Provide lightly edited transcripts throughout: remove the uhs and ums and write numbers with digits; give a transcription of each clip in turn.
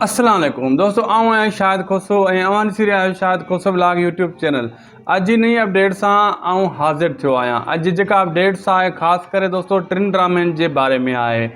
السلام عليڪم دوستو آئون آهيان شاهد کوسو ۽ اوهان ڏسي رهيا آهيو Shahid Khoso vlog YouTube channel اڄ جي نئين اپڊيٽ سان آئون حاضر ٿيو آهيان اڄ جي جيڪا اپڊيٽس آهي خاص ڪري دوستو ٽن ڊرامن جي باري ۾ آهي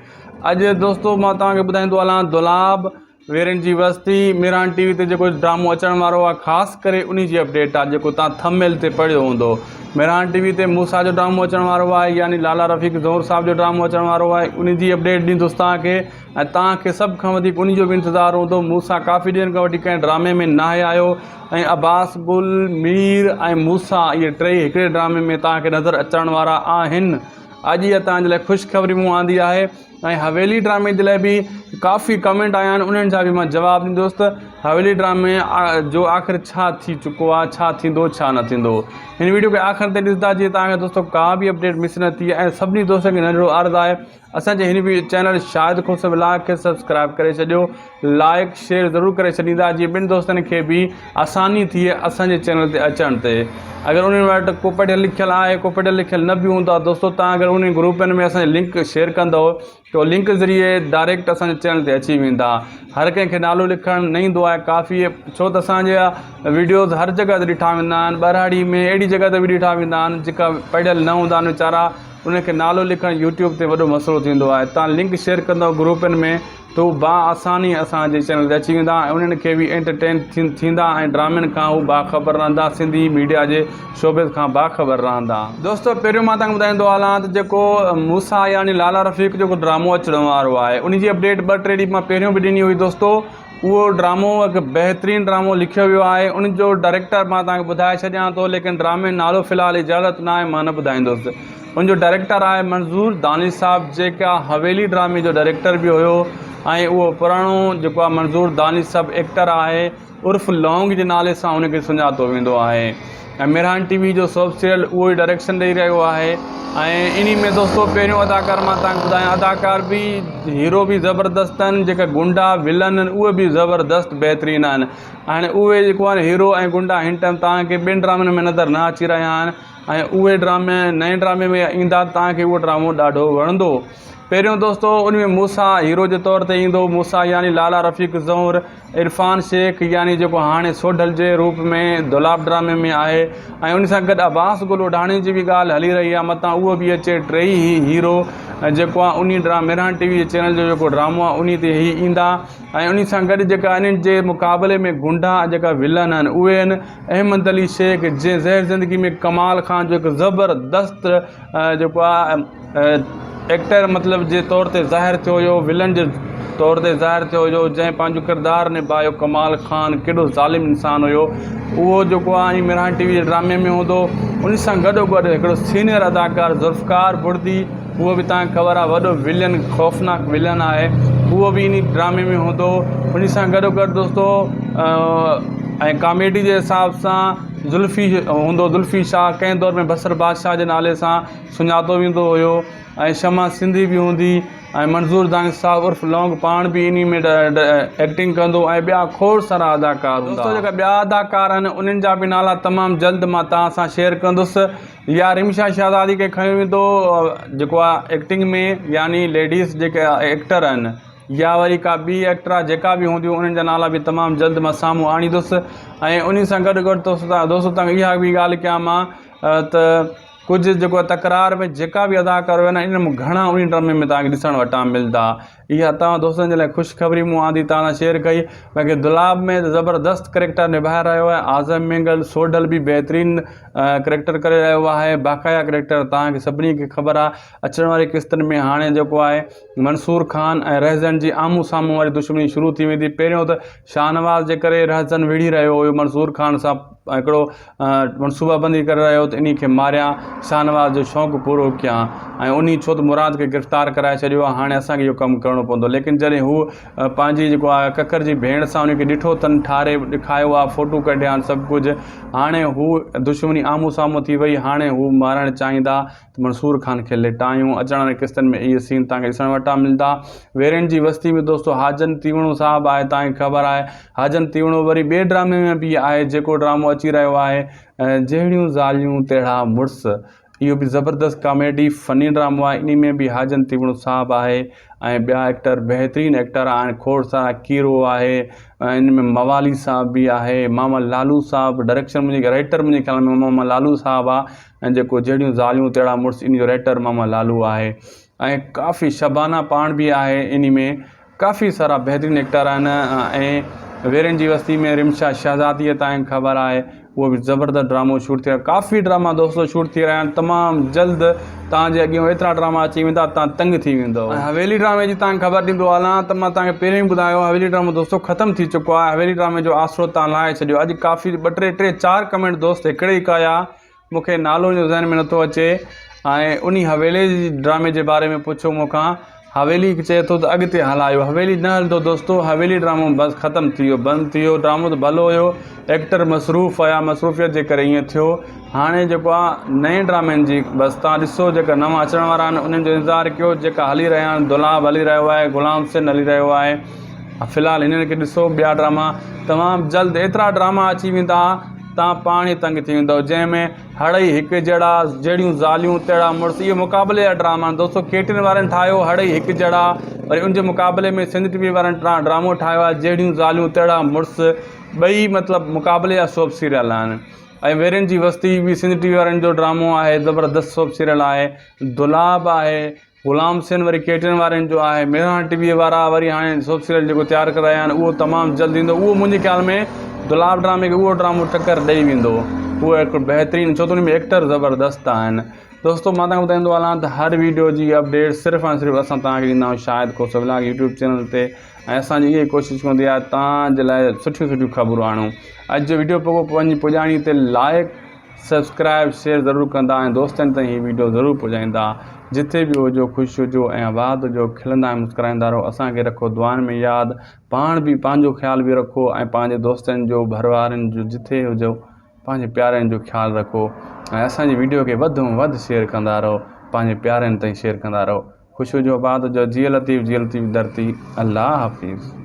اڄ دوستو مان توهان کي ٻڌائيندو هلان دولاب ويرين جي وستي ميران ٽي وي تي جيڪو ڊرامو اچڻ وارو آهي خاص ڪري انهي جي اپڊيٽ آهي جيڪو تان ٿميل تي پڙهيو هوندو ميران ٽي وي تي موسيٰ جو ڊرامو اچڻ وارو آهي يعني لالا رفيق زهور صاحب جو ڊرامو اچڻ وارو آهي انهي جي اپڊيٽ ڏيندس توهان کي ۽ توهان کي سڀ کان وڌيڪ انهي جو به انتظار هوندو موسيٰ ڪافي ڏينهن کان وٺي ڪنهن ڊرامي ۾ ناهي آيو ۽ عباس گل مير ۽ موسيٰ اهي ٽئي هڪڙي ڊرامي ۾ توهان کي نظر اچڻ وارا آهن اڄ اها توهان جي لاء خوشخبري مون آندي آهي ۽ حويلي ڊرامي جي لاء به ڪافي ڪمينٽ آيا آهن انهن جا به مان جواب ڏيندس ته حويلي ڊرامي جو آخر ڇا ٿي چڪو آهي ڇا ٿيندو ڇا نه ٿيندو هن ويڊيو کي آخر تائين ڏسندا جيئن توهان کي دوستو ڪا به اپڊيٽ مس نه ٿئي ۽ سڀني دوستن کي ننڍڙو عرض آهي اسان جي هن چينل شاهد کوسو ولاگ کي سبسڪرائب ڪري ڇڏيو لائڪ شيئر ضرور ڪري ڇڏيندا جيئن ٻين دوستن کي به آساني ٿئي اسان جي چينل تي اچڻ تي اگر انهن وٽ ڪو پڙهيل لکيل آهي ڪو پڙهيل لکيل نه به هوندو آهي دوستو تان اگر انهن گروپن ۾ اسان جي لنڪ شيئر ڪندو ته لنڪ ذريعي ڊائريڪٽ اسان جي چينل تي اچي ويندا هر ڪنهن کي نالو لکڻ نه ايندو آهي ڪافي ڇو ته اسان جا ويڊيوز هر جڳهه تي ڏٺا ويندا آهن ٻهراڙي ۾ اهڙي جڳهه تي به ڏٺا ويندا آهن جيڪا پڙهيل نه هوندا آهن ويچارا انهن کي نالو لکڻ يوٽيوب تي وڏو مسئلو ٿيندو آهي تان لنڪ شيئر ڪندو گروپن ۾ ته هو با آساني اسان جي چينل تي اچي ويندا ۽ انهن کي به انٽرٽين ٿيندا ۽ ڊرامن کان هو باخبر رهندا سنڌي ميڊيا جي شوبز کان باخبر رهندا. دوستو پهريون مان توهان کي ٻڌائيندو هلان ته جيڪو موسيٰ يعني لالا رفيق جيڪو ڊرامو اچڻ وارو آهي ان جي اپڊيٽ ٻه ٽي ڏينهن مان پهريون به ڏني هئي دوستو اهو ڊرامو هڪ بهترين ڊرامو لکيو ويو آهي ان جو ڊائريڪٽر مان توهان کي ٻڌائي ڇڏيان ٿو ليڪن ڊرامي نالو في الحال اجازت ناهي مان نه ٻڌائيندس ان جو ڊائريڪٽر آهي منظور دانش صاحب جيڪا حويلي ڊرامي جو ڊائريڪٽر به هيو ۽ اهو پراڻو جيڪو آهي منظور دانش صاحب ايڪٽر آهي عرف لونگ جي نالي سان ان کي سڃاتو ويندو آهي ۽ ميران ٽي وي جو سوپ سيريل اهو ئي ڊائريڪشن ڏئي رهيو آهي ۽ انهي ۾ دوستو پهريون اداڪار مان تهان کي ٻڌايان اداڪار به هيرو به زبردست آهن جيڪا گنڊا ولن آهن اهي به زبردست بهترين آهن هاڻي اهي جيڪو آهن هيرو ۽ گنڊا هن ٽائيم تهان کي ٻين ڊرامن ۾ نظر نه اچي رهيا آهن ۽ اهي ڊرامي نئين ڊرامي ۾ ايندا ته توهان کي اهو ڊرامو ڏاڍو وڻندو. پهريون دوستو ان ۾ موسيٰ هيرو جي طور تي ايندو موسيٰ يعني لالا رفيق زئور، عرفان شيخ يعني جيڪو هاڻي سوڍل جي روپ ۾ دولاب ڊرامي ۾ آهي ۽ ان سان گڏ عباس گل اوڍاڻي جي به ڳالهه هلي رهي آهي متان اهو به اچي ٽيئي هي هيرو جيڪو آهي انهي ڊرامي مهراڻ ٽي وي جي چينل جو جيڪو ڊرامو آهي انهي تي هي ايندا ۽ انهي سان گڏ جيڪا انهن جي مقابلي ۾ گنڊا ۽ جيڪا ولن آهن اهي آهن احمد علي شيخ جنهن زهر زندگي ۾ ڪمال خان جو هڪ زبردست جيڪو آهي ايڪٽر مطلب جي طور تي ظاهر ٿيو هيو ولن جي طور تي ظاهر ٿيو هيو جنهن پنهنجو ڪردار نڀايو ڪمال خان ڪيڏو ظالم انسان هيو اهو جيڪو آهي مهراڻ ٽي وي جي ڊرامي ۾ هوندو ان سان گڏو گڏ هڪڙو سينئر اداڪار ذوالفقار بڙدي اهو به توهان کي خبر آهي وڏو ولين خوفناڪ ولين آهي اهو به انهي ڊرامي ۾ هوندو انهي سان گڏو گڏ دوستو ۽ ڪاميڊي جي حساب سان ذلفي هوندو ذلفي شاهه ڪنهن دور ۾ بصر بادشاهه جي نالي سان سڃاتو ويندو هيو ۽ شمع سنڌي به هوندي ۽ منظور دانش صاحب عرف لونگ پاڻ به انهي ۾ ايڪٽنگ ڪندو ۽ ٻيا کوڙ سارا اداڪار هوندا. دوستو جيڪا ٻيا اداڪار آهن انهن جا به نالا تمام جلد مان توهان سان شيئر ڪندس. يا رمشا شهزادي کي کنيو ويندو جيڪو آ ايڪٽنگ ۾ يعني ليڊيز جيڪي ايڪٽر آهن يا وري ڪا ٻي ايڪٽر آ جيڪا به هونديون انهن جا نالا به تمام جلد مان سامهون آڻيندس ۽ انهي سان گڏ گڏ دوستو تان اها به ڳالهه ڪيان مان ته ڪجهه جيڪو تڪرار ۾ جيڪا به اداڪار هيا نه انهن مان گهڻا انهي ڊرامي ۾ توهان کي ڏسڻ وٽان ملدا اها توهان دوستن جي لاء خوشخبري مون آندي توهان سان شيئر ڪئي باقي دولاب ۾ زبردست ڪريڪٽر نڀائي رهيو آهي اعظم مينگل سوڍل به بهترين ڪريڪٽر ڪري رهيو آهي باقاعده ڪريڪٽر توهان کي سڀني کي خبر آهي اچڻ واري قسطن ۾ هاڻي جيڪو آهي منصور خان ۽ رهزن جي آمهون سامهون واري دشمني شروع ٿي ويندي پهريون ته شاهنواز جي ڪري رهزن وڙهي رهيو هيو منصور خان سان هڪڙو منصوبه بندي ڪري رهيو هو ته انهي کي ماريان، شاهنواز جو شوق پورو ڪيان ۽ انهي ڇو ته مراد کي گرفتار ڪرائي ڇڏيو آهي هاڻي اسان کي اهو ڪم ڪرڻو پوندو ليڪن جڏهن هو پنهنجي جيڪو آهي ڪڪر جي ڀيڻ سان انهي کي ڏٺو تن ٺاري ڏکايو آهي فوٽو ڪڍيا آهن سڀ ڪجهه هاڻي هو دشمني آمهون سامهون ٿي وئي هاڻي هو مارڻ چاهيندا ته منصور خان کي ليٽايون. اچڻ وارين قسطن ۾ اهي سين توهان کي ڏسڻ وٽان ملندا. ويرين جي وستي ۾ دوستو حاجن تيوڻو صاحب آهي توهان کي خبر آهي حاجن تيوڻو وري ٻئي ڊرامي ۾ به آهي جيڪو ڊرامو اچي رهيو آهي جهڙيون زاليون تهڙا مڙس اهو به زبردست ڪاميڊي فني ڊرامو آهي انهي ۾ به حاجن تيوڻو صاحب آهي. ۽ ٻيا ايڪٽر بهترين ايڪٽر آهن کوڙ سارا ڪيرو آهي ۽ ان ۾ موالي صاحب به آهي ماما لالو صاحب ڊائريڪشن منهنجي رائيٽر منهنجي خيال ۾ ماما لالو صاحب آهي ۽ جيڪو جهڙيون زاليون تهڙا مڙس ان جو رائيٽر ماما لالو آهي ۽ ڪافي شبانه پاڻ به آهي ان ۾ ڪافي سارا بهترين ايڪٽر آهن ۽ ويرين جي وستي ۾ رمشا شهزاديء تائين خبر آهي اهو به زبردست ڊرامو شوٽ ٿي رهيو ڪافي ڊراما دوستو شوٽ ٿي رهيا آهن تمام جلد توهان جي اڳيون ايترا ڊراما اچي ويندا توهان تنگ ٿي ويندو ۽ حويلي ڊرامي جي توهان کي خبر ڏيندو هلان ته مان توهان کي پهريون ئي ٻڌايو حويلي ڊرامو دوستو ختم ٿي چڪو آهي حويلي ڊرامي جو آسرو توهان لاهي ڇڏيو اڄ ڪافي ٻه ٽي ٽي چار ڪمينٽ دوست هڪڙي ئي ڪيا مون کي نالو ان جو ذهن ۾ نٿو اچي ۽ انهي حويلي جي ڊرامي جي باري ۾ پڇيو مون کان حويلي چئي ٿو ته اڳتي هلايو حويلي نه هلندو دوستو حويلي ڊرامو بس ختم ٿي ويو بند ٿي ويو ڊرامو ته ڀلو هيو ايڪٽر مصروف هيا مصروفيت جي ڪري ائين ٿيو هاڻي جيڪو آ نئين ڊرامن جي بس تان ڏسو جيڪا نوان اچڻ وارا آهن انهن جو انتظار ڪيو جيڪا هلي رهيا آهن دولاب هلي رهيو آهي غلام حسين هلي رهيو آهي في الحال هنن کي ڏسو ٻيا ڊراما تمام جلد ايترا ڊراما اچي ويندا تان پاڻ ئي تنگ ٿي ويندؤ جنهن ۾ هڙئي هڪ جهڙا، جهڙيون زاليون تهڙا مڙس اهي مقابلي جا ڊراما آهن دوستو ڪي ٽي اين وارن ٺاهيو هڙئي هڪ جهڙا وري ان جي مقابلي ۾ سنڌ ٽي وي وارن ڊرامو ٺاهيو آهي جهڙيون زاليون تهڙا مڙس ٻئي مطلب مقابلي جا سوپ سيريل آهن ۽ ويرين جي وستي به سنڌ ٽي وي وارن جو ڊرامو آهي زبردست سوپ سيريل آهي دولاب آهي غلام حسين وري ڪيٽرين وارن جو آهي مهراڻ ٽي وي وارا وري هاڻي سوپ سيريل جيڪو تيار ڪري رهيا آهن اهو تمام جلد ايندو اهو منهنجي خيال ۾ دولاب ڊرامي کي اهو ڊرامو ٽڪر ڏئي ويندو اهو هڪ بهترين ڇو ته ان ۾ ايڪٽر زبردست آهن دوستو مان تهان کي ٻڌائيندو هلان ته هر ويڊيو جي اپڊيٽ صرف ۽ صرف اسان تهان کي ڏيندا آهيون Shahid Khoso vlog YouTube channel تي ۽ اسان جي اها ڪوشش هوندي آهي تهان جي لاء سٺيون سٺيون خبرون آڻون اڄ جو ويڊيو پڳو پنهنجي پڄاڻي تي لائڪ سبسڪرائب شيئر ضرور ڪندا ۽ دوستن تائين هي ويڊيو ضرور پڄائيندا جٿي به هجو خوش هجو ۽ آباد هجو کلندا ۽ مسڪرائيندا رهو اسان کي رکو دعائن ۾ ياد پاڻ به پنهنجو خيال به رکو ۽ پنهنجي دوستن جو ڀروارن جو جٿي هجو پنهنجي پيارن جو خيال رکو ۽ اسان جي ويڊيو کي وڌ ۾ وڌ شيئر ڪندا رهو پنهنجي پيارن تائين شيئر ڪندا رهو خوش هجو آباد هجو جيئي لطيف جيئي لطيف ڌرتي الله حافظ.